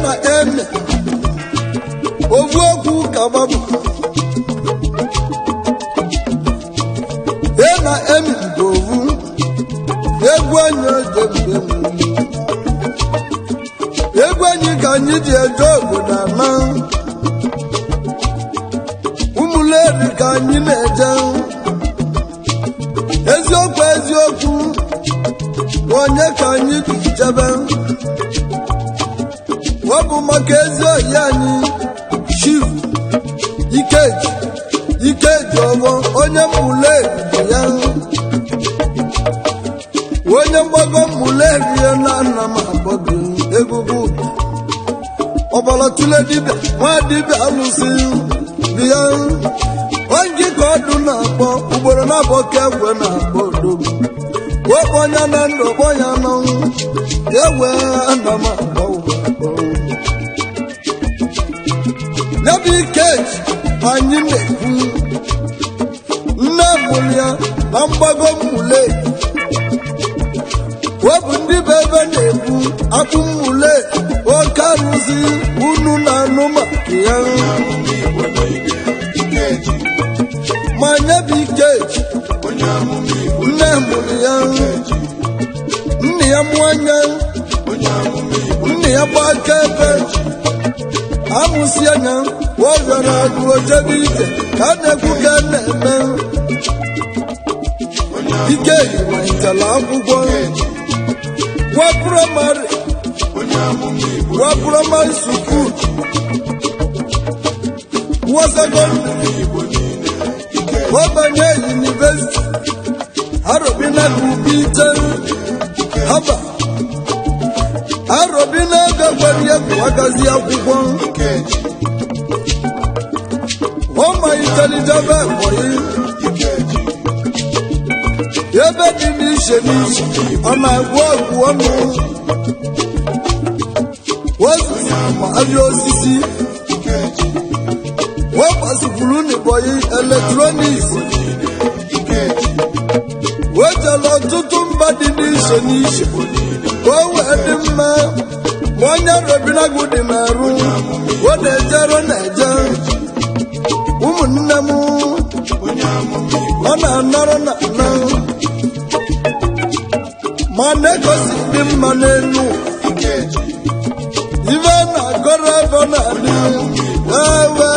Na eme ovu okwu ka gbabụ e na emi bụ ovu egwu anyị ojembe. Egwu anyị ka anyị ji eje obodo ama ụmụleri ka anyị na-eje. Eziokwu, eziokwu, onye ka anyị ji jebe? Ọ bụ maka ezi oyi anyị, Chief Ikeji, Ikeji ọgbọ, onye mmuleri ya, onye mgbago mmuleri ya na nna m akpọbi egwugwu ọbara tule dibịa, nwa dibịa alụsị bịa onye ka ọdụ na-akpọ ugboro na-abọ ka egwe na-akpọ odogwu wepụ onye na ndụ kpọ ya n'ọnwụ egwe. Ana m akpọ ụwa akpọ ya bụ Ikeji anyị na-ekwu. Nne mụrụ ya na mgbago mmule wepụ ndị bụ ebe na-ekwu akpụ mmule oke arụsị unu na-anụ maka ya. Amụma Igbo niile, Ikeji. Ma nye bụ Ikeji. Onye amụma Igbo. Nne mụrụ ya, Ikeji. nne ya mụọ anya. Onye amụma Igbo. Nne ya gba aka ebe amụsị anya wọbịara agụ ojebe ije ka a na-ekwu ka a na-eme. Onye Ikeji malitela akwụkwọ gwa praịmarị, onye amụma Igbo. Gwa praịmarị school, gwa secondary, Igbo niile, Ikeji. wabanye university arobina kubite haba arobina ego gwara ya agazi akwụkwọ. Ikeji. Ọ malitere jebe Ebonyi. Ikeji. Ebe dị n'iche n'iche ọ na-agwụ ọgwụ ọnụ osisi ma ahịa osisi. Ikeji. Ọ gbasikwuru n'Ebonyi electronics. Ikeji. O jere ọtụtụ mba dị n'iche n'iche ka o wee dị mma ma onye robinagụ dị n'arụ ọ na-ejere na-eje ụmụnne m. Onye amụma Igbo. Ọ na-anara na ana ma na-egosi dị mma n'elu. Ikeji. Ife na-agọrọ ebe ọ na-adị ewe.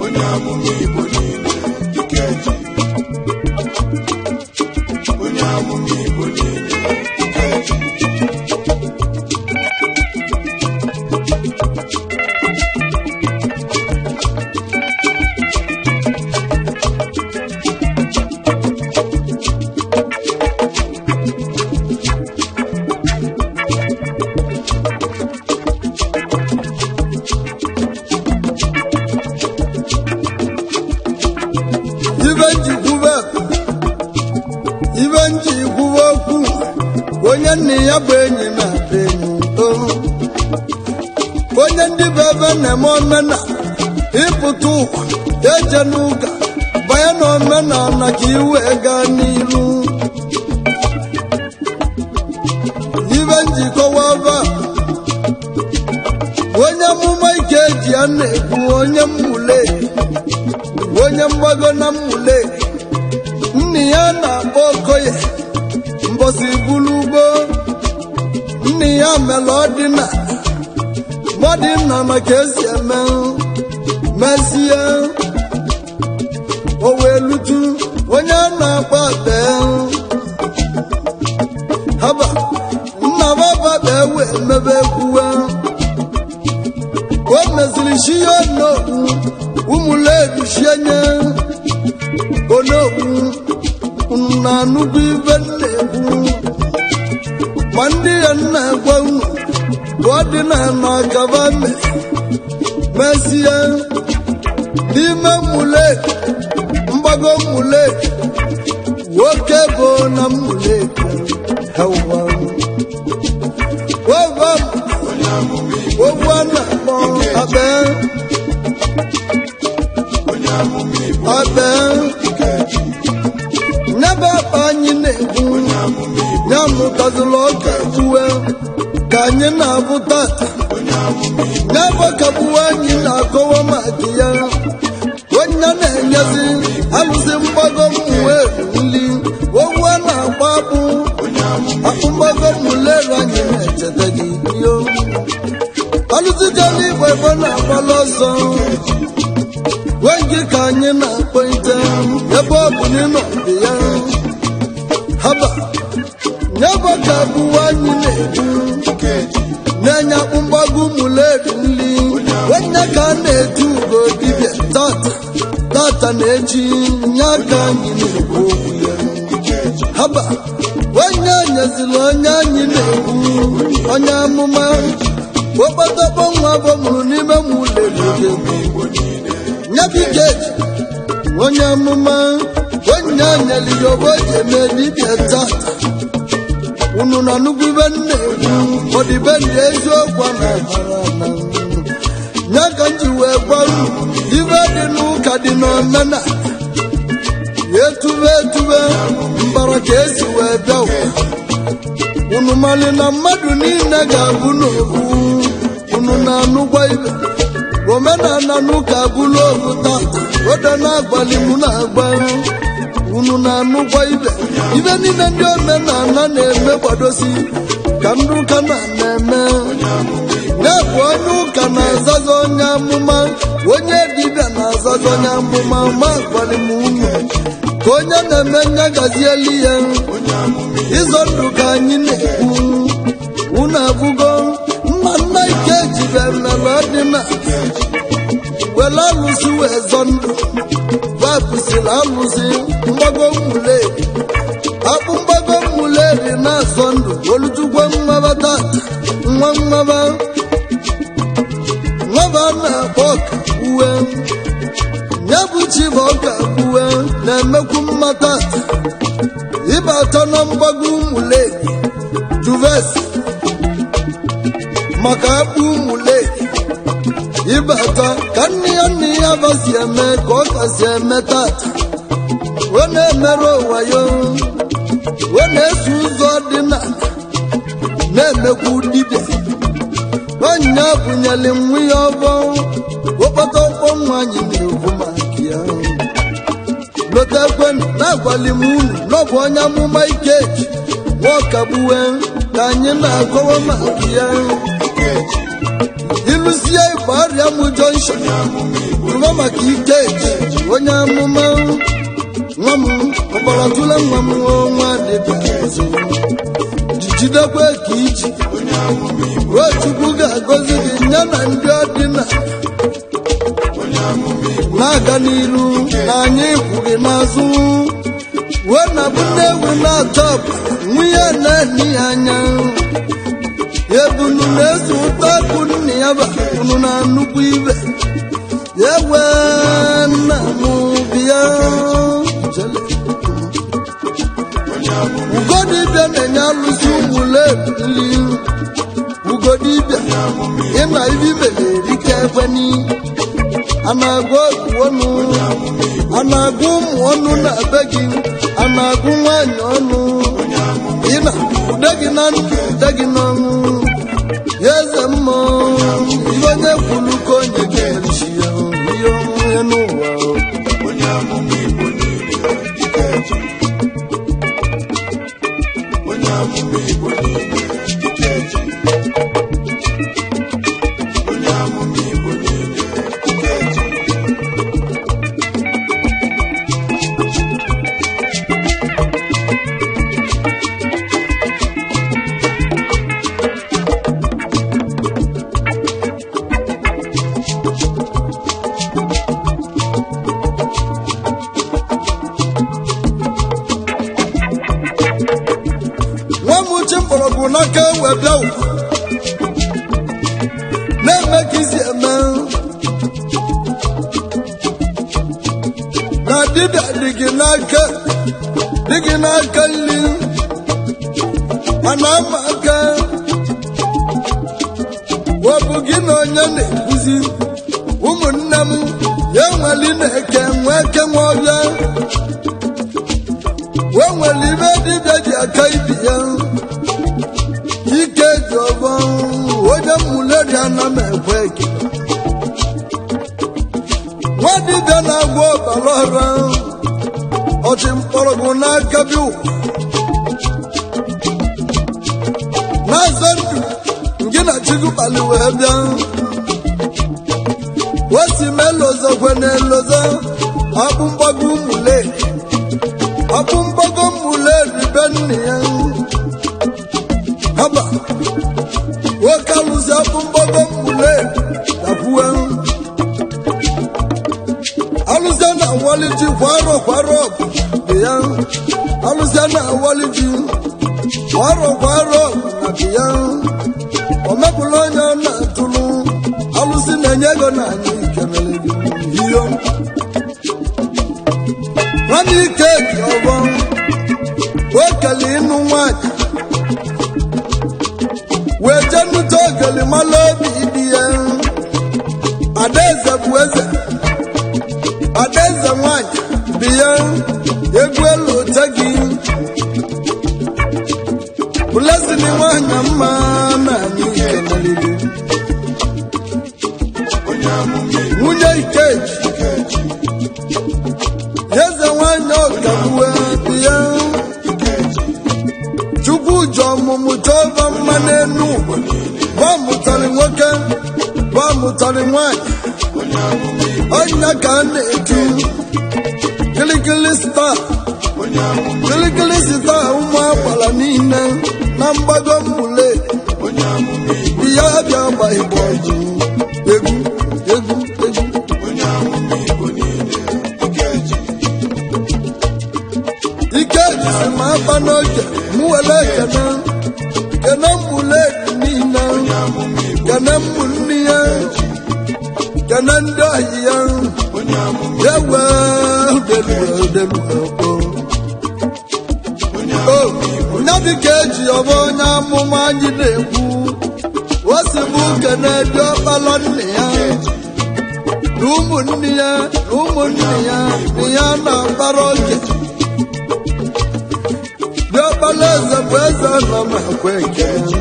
Onye amụma Igbo niile, Ikeji. Onye amụma Igbo niile, Ikeji. Ife njikwube, ife njikwube okwu, onye nna ya bụ enyi na-abụ enyi o. Onye ndị bụ ebe na-eme omena ịpụta ụwa eje n'ụka banye na omenala ka iwe gaa n'iru. Ife njikọwa ebe a, onye amụma ike eji ya na-ekwu, onye mmule, onye mgbago na mmule, nne ya na-akpọ Okoye mbọsi bulu ugbo nne ya mere ọdịna mọdịna maka esi eme mezie o wee lutu onye a na-akpọ akpa haba nna baba kpee wee mebe ekwuwe o meziri shi ya onokwu ụmụlebi shienye onokwu unu na-anụgo ibe nna-ekwu ma ndị ya nna gwa unu bụ ọdịnala gaba mezie n'ime mmule mgbago mmule nwoke bụ na mmule hewa weva Onye amụma Igbo. ogwu a na-akpọ akpe. Onye amụma Igbo. Akpe. Ikeji. Nyebe akpa anyị na-egwu. Onye amụma Igbo. Ya mụtazila ọka ekwuwe. Ka anyị na-abụ tata ya bụ ọkagbuwe anyị na-akọwa maka ya. Onye na-enyezi alụsị mgbago mmụọ nli owu a na-agba akpụ akpụ mgbago mmụleru anyị na-echeta gị yo. Alụsijela igbo ebe na-agbala ọsọ wengi ka anyị na-akpọ ite ebe ọ bụ n'ịnọ dị ya haba nyebe ka abụwa anyị na-ebu na-enye akpụ mgbago ụmụleru nli onye ka a na-etu ugo dibịa tata tata na-echi nye ka anyị na-ekwu okwu ya haba. Onye nyezila onye anyị na-ekwu onye amụma okpotokpo nwa bụ mụrụ n'ime mụleru nyabikeji onye amụma onye anyeli ya obo ji eme dibịa tata. Unu na nnukwu ibe nna-ekwu ọdịbe ndị eziokwu a na-amara na ya ka m ji wee gwa unu ibe dị n'ụka dị n'omena etube etube mbara ka esi wee bịa ụwa. Unu mali na mmadụ niile ga-abụ n'okwu unu na-anụkwa ibe omenala n'ụka abụla ogu tata odo na-agbalị mụ na-agba unu na-anụkwa ibe ibe niile ndị omenala na-eme kwadosi ka ndị ụka na-eme ya bụ onye ụka na-azaza onye amụma onye dibịa na-azaza onye amụma ma agbalị m unu ka onye na-eme nya gazielu ya ịzọ ndụ ka anyị na-ekwu. Unu abụgo nna nna ike jibe mere ọdịna were alụsị wee zọ ndụ bapụsịrị alụsị mgbago mmuleri akpụ mgbago mmuleri na-azọ ndụ oluchukwu mmaba tata nwa mmaba nwaba na-akpọ ọka uwe ya bụ chi bụ ọka uwe na-emekwu mma tata. Ịbata na mgbago ụmụleri juves maka akpụ ụmụleri ịbata ka nne ya nne ya basi eme ka ọ kasị eme tata wee na-emerụ ụwa ya wee na-eso ụzọ dị na na-emekwu dibịa nwaanyị abụnyere nwa ya ọbọ okpota ọkpọ nwa anyị na-ekwu maka ya lotekwen na-agwali m unu n'ọbụ onye amụma ikeji nwa ọkagbuwe ka anyị na-akọwa maka ya. Ilusie igbo arịa m jọnshọn rụba maka ikeji onye amụma nwa m ọgbaratụla nwa m nwa dịbịa ọzọ jijidekwe ka iji ruo Chukwu ga-agọzi gị ya na ndị ọdịna na-aga n'iru na anyị kwụ gị n'azụ wee na bụ nne ewu na-atọ ọbara nwunye na-eni ya anya ebunu na-eso ụtọ akụ nne ya ba unu na nnukwu ibe ewe nna m bịa ugodibịa na-enye alụsị ụmụleli ugodibịa ịna ibi mere erike ekweni a na-agụ ọgwụ ọnụ a na-agụ ụmụ ọnụ na be gị a na-agụ nwaanyị ọnụ ịna ude gị na ndụ ude gị n'ọnwụ ya eze mmụọ ibe onye kwuru ka onye ga-echi ya ihe onwe n'ụwa. Onye amụma Igbo niile Ikeji. Onye amụma Igbo niile Ikeji. Onye amụma Igbo niile Ikeji. Nwa m chi mgbọrọgwụ n'aka wee bịa ụwa na-eme ka isi eme na dibịa dị gị n'aka dị gị n'aka nri mana ama aka ọ bụ gị na onye na-ekuzi ụmụnne m ya enweli na-eke nwee eke nwe ọbịa o nwere ibe dibịa ji aka ibi ya ike Mmuleri ana m ekwe ekele. Nwa dibịa na-agwọ ọbara ọra, ọchị mkpọrọgwụ n'aka bi ụwa na-azọ ndụ ngị na chukwu kpali wee bịa. Wesi m elozokwe na elozo akpụ mgbago ụmụleri, akpụ mgbago ụmụleri be nne ya. Haba nwoke alụzi akpụ mgbago ụmụleri dakwuwe alụsịa na awaliji kwarọ kwarọ dị ya. Alụsịa na awaliji kwarọ kwarọ na dị ya. O mepụla onye ọ na-atụlụ alụsị na-enye ego na anyị kenere gị iyo. Nwanne ike ji ọgbọ okele ịnụ nwanyị wee jee nnute ogeli mala obi dị ya. Adaeze bụ eze, adaeze nwanyị bi ya. Egwu elu ote gị blessing nwanyị mma na anyị kenere gị. Onye amụma Igbo. Nwunye Ikeji. Ikeji. Eze nwanyị ọkagbue bi ya. Ikeji. Chukwu ji ọmụmụ chọva mma n'enu Igbo niile. gwa mụtarị nwoke, gwa mụtarị nwanyị. Onye amụma Igbo. Ọnya ka a na-etu kilikili star. Onye amụma. Kilikili star ụmụ agbara niile na mgbago mmule. Onye amụma Igbo. Ya bịa gba igbo ọjụ egwu egwu egwu. Onye amụma Igbo niile. Ikeji. Ike jisi m afa n'oge mụ were ekene kene mmule niile. Onye amụma Igbo. Kene ụmụnne ya, kene ndị ọyị ya. Onye amụma. Ewe delu delu o. Onye O amụma Igbo. onye dịka eji ọbụ onye amụma anyị na-ekwu o si bụ kene dị ọkpala nne ya na ụmụnne ya na ụmụnne ya na ya na-akpara oke. Dị ọkpala eze bụ eze nọ na-ekwe ekele.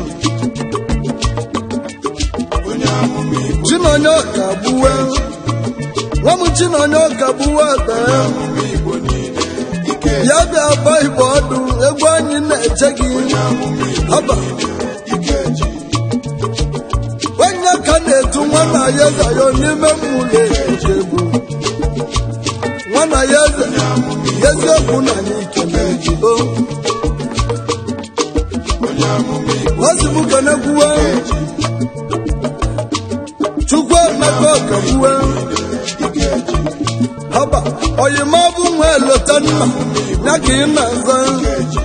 Onye amụma Igbo. Chinonye ọka gbuwe nwa m, Chinonye ọka gbuwe ebe. Amụma Igbo niile. Ikeji. Ya bịa gba igbo ọdụ egwu anyị na-eche gị. Onye amụma Igbo Haba. niile. Ikeji. Onye ka na-etu nwa na ya eze ya n'ime mmụlọ egwu nwa na ya eze eziokwu na anyị kene o. Onye amụma Igbo. Ozigbo kenekwuwe Chukwu Emeka ọkagbuwe. Ikeji. Haba oyima bụ nwa elote nna ya ka ị na-aza. Ikeji.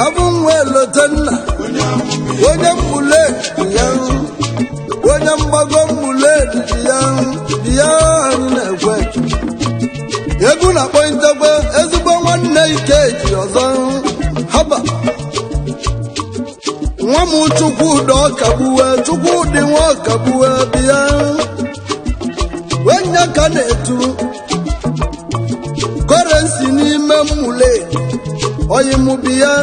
Abụ nwa elote nna. Onye amụma Igbo. Onye mmule dị ya, onye mgbago mmule dị ya dị ya. Anyị na-ekwe egwu na-akpọ nchekwa ezigbo nwanne Ikeji ọzọ. Haba nwa m Chukwudị ọkagbuwe, Chukwudị nwa ọkagbuwe bịa. Onye ka na-etu kọrensi n'ime mmule oyimubi ya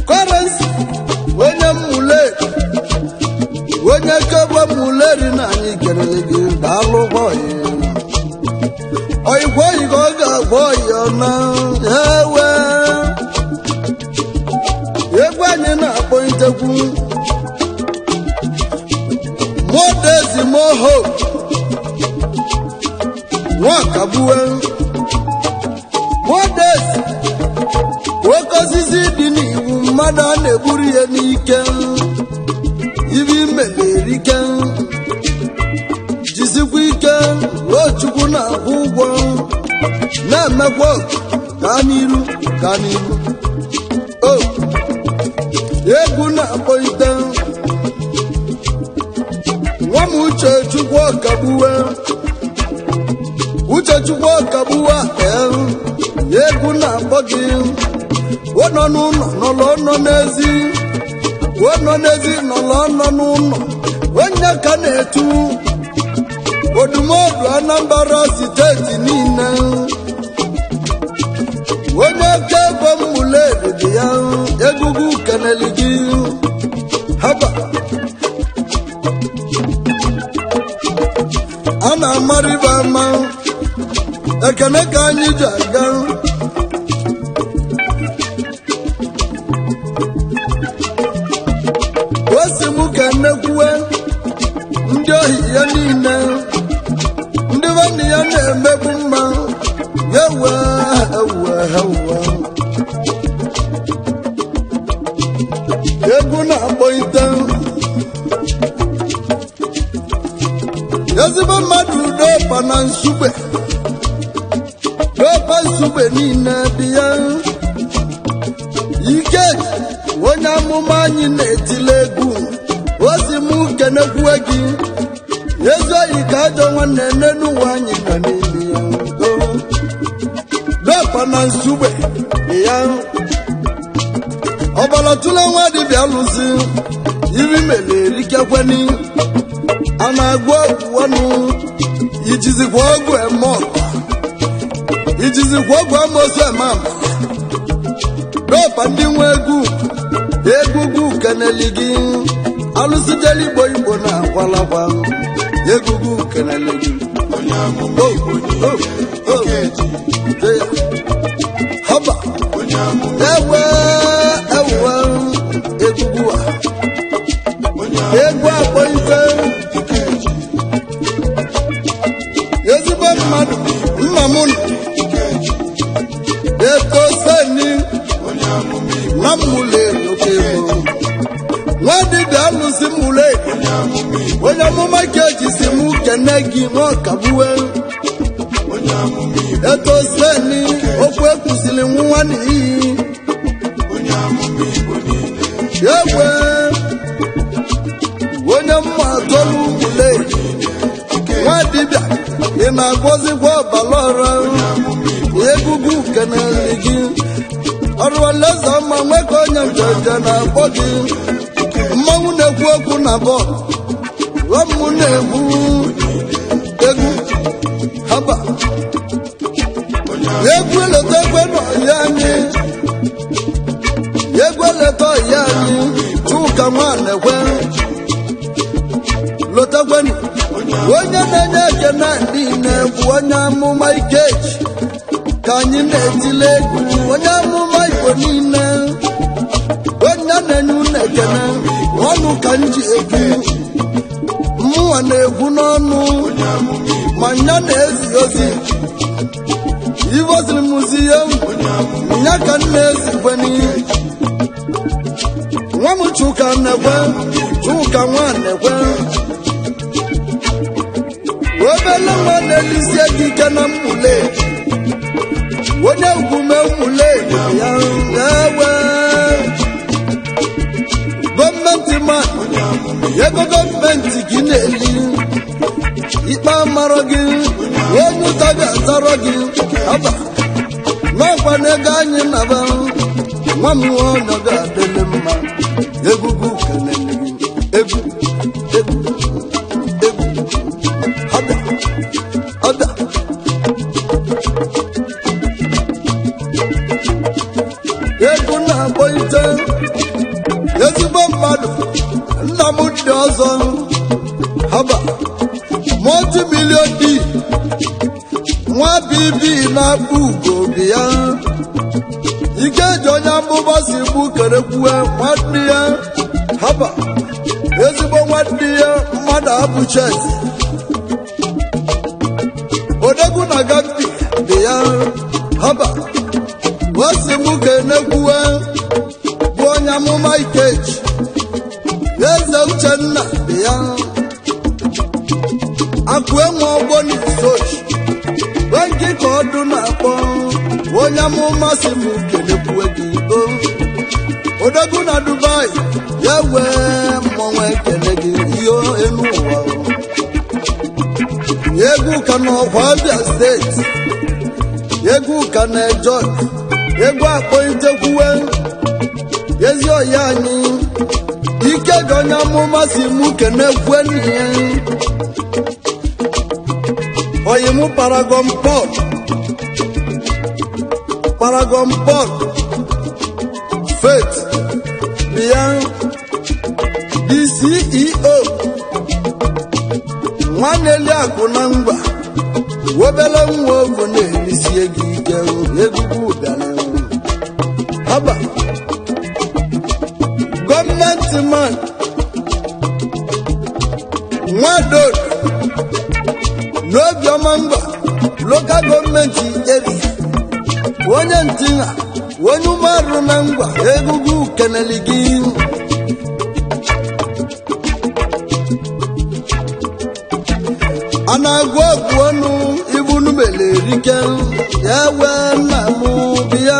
kọrensi onye mmule onye kegbe mmuleri na anyị kelele gị daalụkwa oyi oyikwa oyi ka ọ ga-agwa oyi ọna ewe. Egwu anyị na-akpọ ntekwu modezi moho nwakagbuwe modezi oke osisi dị n'iwu mmadụ a na-egburu ya n'ike ibe imele erike jisikwa ike ruo Chukwu na-akwụ ụgwọ na-emekwa gaa n'iru gaa n'iru o. Egwu na-akpọite nwa m Uche Chukwu ọkagbuwe, Uche Chukwu ọkagbuwe ee. Egwu na-akpọ gị ọ nọ n'ụlọ nọlọ nọ n'ezi ọ nọ n'ezi nọlọ nọ n'ụlọ. Onye ka na-etu odumodu Anambra steeti niile onye oke ego mmule dị ya egugu keneli gị. Haba a na-amara ibe ama ekene ka anyị ji aga. O si mụ ka nnekwuwe ndị ohi ya niile, ndị nwanne ya na-emegbu mma ya ewe ewe ewe. Egwu na-akpọ ite ezigbo mmadụ udopa na nsugbe, dopa nsugbe niile dị ya ike. Onye amụma anyị na-etile egwu ozi m kenekwue gị ezi oyi ka ajọ nwanne n'elu ụwa anyị nọ n'ime ya. Dopa na nsugbe dị ya ọbara tụle nwa dibịa alụsị iri mere erikekweni a na-agwọ ọgwụ ọnụ ijizikwa ọgwụ eme ọgụ ijizikwa ọgwụ amosu eme ama. Dọpa ndị nwe egwu egwugwu keneli gị alụsijela igbo igbo na akwalakwa egwugwu keneli gị. Onye amụma O, Igbo o, niile, o, Ikeji. de ya. Haba Onye amụma, ewe ewe egwugwu a onye amụma, egwu akpọ ife. Ikeji, Ezigbo mmadụ nna m nọ Ikeji, etoseni onye amụma Igbo, na mmụle oke ego nwa dibịa alụsị mmụle. Onye amụma Igbo, Onye amụma ka ejisi m kene gị nwa ọkagbuwe. Onye amụma Igbo, Etoseni okwu ekwusịrị nwa n'iyi. Onye amụma Igbo niile, Egwe onye mma tolu mmụle nwa dibịa ị na-agwọzikwa ọbara ọra egwugwu keneli gị ọrụ alaeze ma nwekọ onye njeje na-akpọ gị mmanwụ na-ekwu okwu na bọọlụ ọmụ na-egwu egwu haba egwu eleta egwe n'ọhịa anyị egwu eleta ọhịa anyị Chuka nwanekwe lotekwenụ onye na-enye ekene niile bụ onye amụma Ikeji ka anyị na-etile egwu onye amụma Igbo niile onye na-enye unu ekene ọnụ ka m ji ekwu mụnwa na-ekwu n'ọnụ ma nya na-ezi ozi ivoziri m zi ya nya ka m na-ezikweni nwa m Chuka nekwe Chuka nwa nekwe obele nwa na-elisie gị ike na mmule onye ugwume mmule ya ewe gọọmenti ma ego gọọmenti gị na-eli ikpe amarọ gị onye ụta ga-atarọ gị aba n'ọkwa na ego anyị naba nwa m nwa ga-adịlị mma egwugwu kelele gị egwu egwu egwu ọbịa ọbịa egwu na-akpọ ite ezigbo mmadụ nna m dị ọzọ haba multi-million di nwa bibi na-akpụ ugo bi ya Ikeji onye amụma si gbu kerekwue nwanne ya haba ezigbo nwanne ya mmadụ abụchezi odegwu na gambi dị ya haba osi mụ kenekwuwe bụ onye amụma Ikeji eze Uchenna dị ya akụ enwe ọgbọ n'isochi gị ka ọdụ na-akpọ onye amụma si m kelekwuwe gị o odogwu na Dubai ya wee mmọnwụ ekele gị ihe elu ụwa o. Egwu ka n'ọkwa Abia steeti egwu ka na-eje egwu akpọitekwuwe ezi oyi anyị ike ga onye amụma si mụ kenekwe n'ihe oyi mụ Paragon Paul Paragon Paul Faith bịa The CEO, nwanne akụ na ngwa, obele nwa ovu na-erisie gị ike. Egwugwu bịara haba gọọmenti man nwadod n'obiọma ngwa Local Government Area, onye ntinha, onye umearụ na ngwa. Egwugwu keneli gị. A na-agụ ọgwụ ọnụ ibunu mele erike ya wee nna m bịa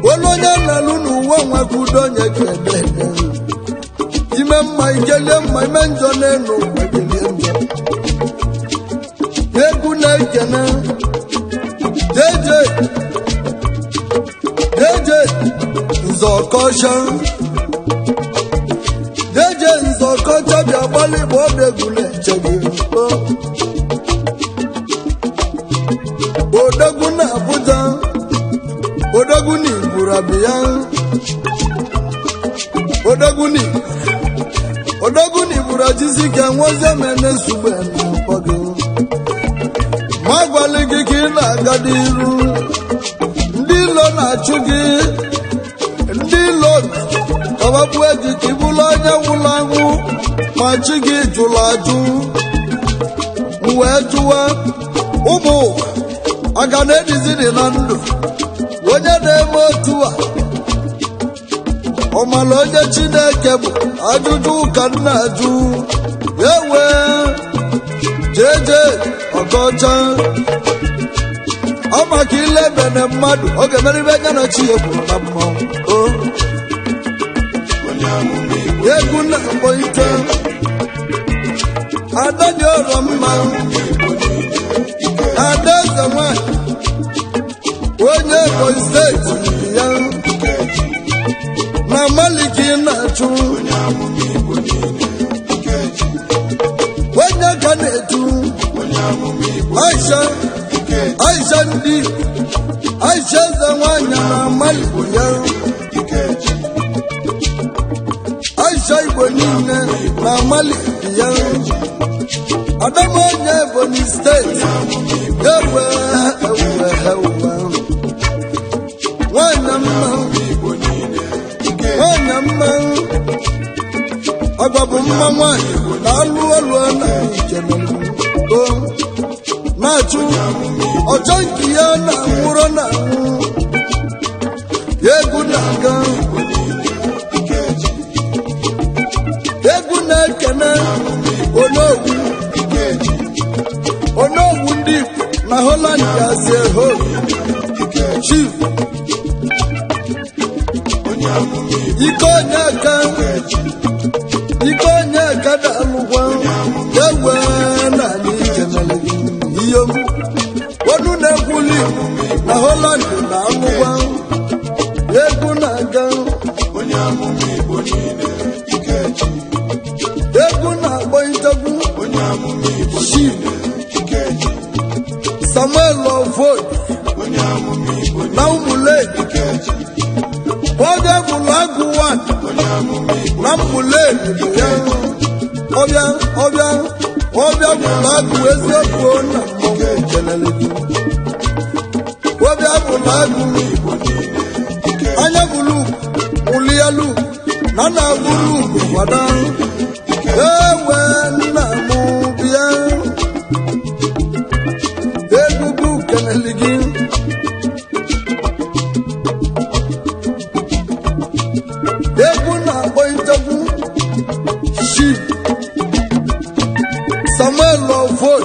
olu onye na-alụ n'ụwa nwekwudo onye ga-ede ede ime mma ikelie mma, ime njọ n'elu ụwa kelie njọ. Egwu na-ekene Jeje Jeje Nzọkọcha, Jeje Nzọkọcha, bịa gbalị bụ ọbịa. Egwu na-eche gị. Odogwu na Abuja, odogwu na Igwurabịa, odogwu na odogwu na Igwura jisi ka nwozi omene sugbe na-akpọ gị ma gwalị gị ka ị na-aga n'iru. Ndị ilo na-achụ gị, ndị ilo kọbagbue gị ka ị bụrụ onye nwụrụ anwụ, ma chi gị jụrụ ajụ. M wee jụwa ụmụ ụwa aga na-edizini na ndụ onye na-eme otu a, ọ mara onye Chineke bụ? Ajụjụ ka m na-ajụ. Ewe Jeje Ọkọcha, ọ maka ilebene mmadụ ọ ga-emeribe anya na chi ya kwuru na mmanwụ o. Onye amụma Igbo. Egwu na-akpọ ite ada dị ọrọ mma, ada eze nwanyị, onye Ebonyi Steeti ya na Maliki na-achụ. Onye amụma Igbo niile, Ikeji. Onye ka na-etu? Onye amụma Igbo. Aisha. Ikeji. Aisha, ndị Aisha eze nwanyị na Maliki ya. Ikeji. Aisha Igbo niile na Maliki ya, Adama onye Ebonyi Steeti. Ewe ewe ewe, nwanyị mma. Igbo niile, Ikeji. Nwanyị mma, agwa bụ mma. Nwanyị na-alụ ọlụ na njem o na-achụ ọchọ nke ya na nwụrụ na anwụ egwu na-aga. Ikeji. Egwu na-ekene Onowu. Ikeji. Onowu ndị Igbo na Holland gazie ho. Ikeji. Chief. Onye amụma Igbo. Ike onye aka. Ikeji. Ike onye aka da-alụkwa ewe na anyị kenere gị ihe m onu na-ekwuli na Holland na-alụkwa egwu na-aga. Onye amụma Igbo niile, Ikeji. Egwu na-akpọ nchegbu. Onye amụma Igbo Chief. niile, Ikeji. Samuel Ovod. Onye amụma Igbo. Na Ụmụle. Ikeji. Ọbịa bụrụ agụ wan. Onye amụma Igbo. Na Mmụle ya, ọbịa ọbịa ọbịa bụrụ agụ eziokwu na mmọnwụ kelele gị. Ọbịa bụrụ agụ. Igbo niile, Ikeji. Anya bụrụ ụlielu na na bụrụ ugwu kwada ewe nna m bịa. Egwugwu kelele gị. Egwu na-akpọ nchegbu. Chief Samuel Ovod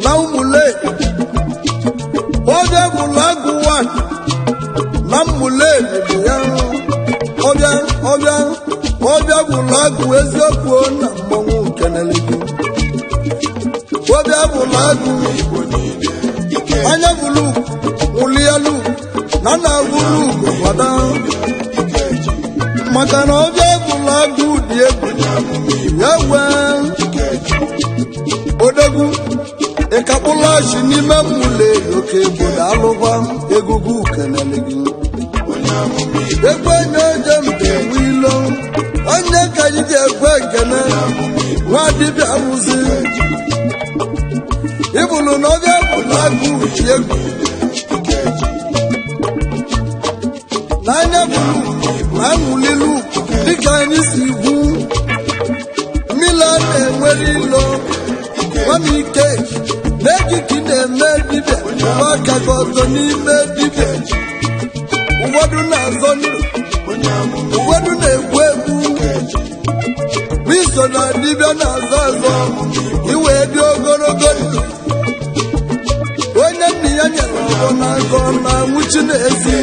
na Ụmụle, ọbịa bụrụ agụ wan na Mmụle bụ ya, ọbịa ọbịa ọbịa bụrụ agụ eziokwu na mmọnwụ kenele gị. Ọbịa bụrụ agụ. Igbo niile, Ikeji. Anya bụrụ ụlielu na na bụrụ ugo kwada. Ikeji. Maka na ọbịa bụrụ agụ dị egwu. Onye amụma Igbo. Ya wee. Ikeji. Odogwu ịkakpụlachi n'ime mmụle oke bụ alụkwa egwugwu kenele gị. Onye amụma Igbo. Egwu enye oje mbe. Agụ ji egwu n'anya bụrụ na aṅụlilu dịka anyị si gwu mmiri a na-enwere ilo. Nwamike na-ejiki na-eme dibịa ụwa aka gị ọzọ n'ime dibịa. Ụfọdụ na-azọ ndụ, ụfọdụ na-egwu egwu iso na dibịa na-azọ azọ iwee dị ogologo ndụ. Onye nna ya nyere ọgbọ na-azọ na nwụchi na-ezi.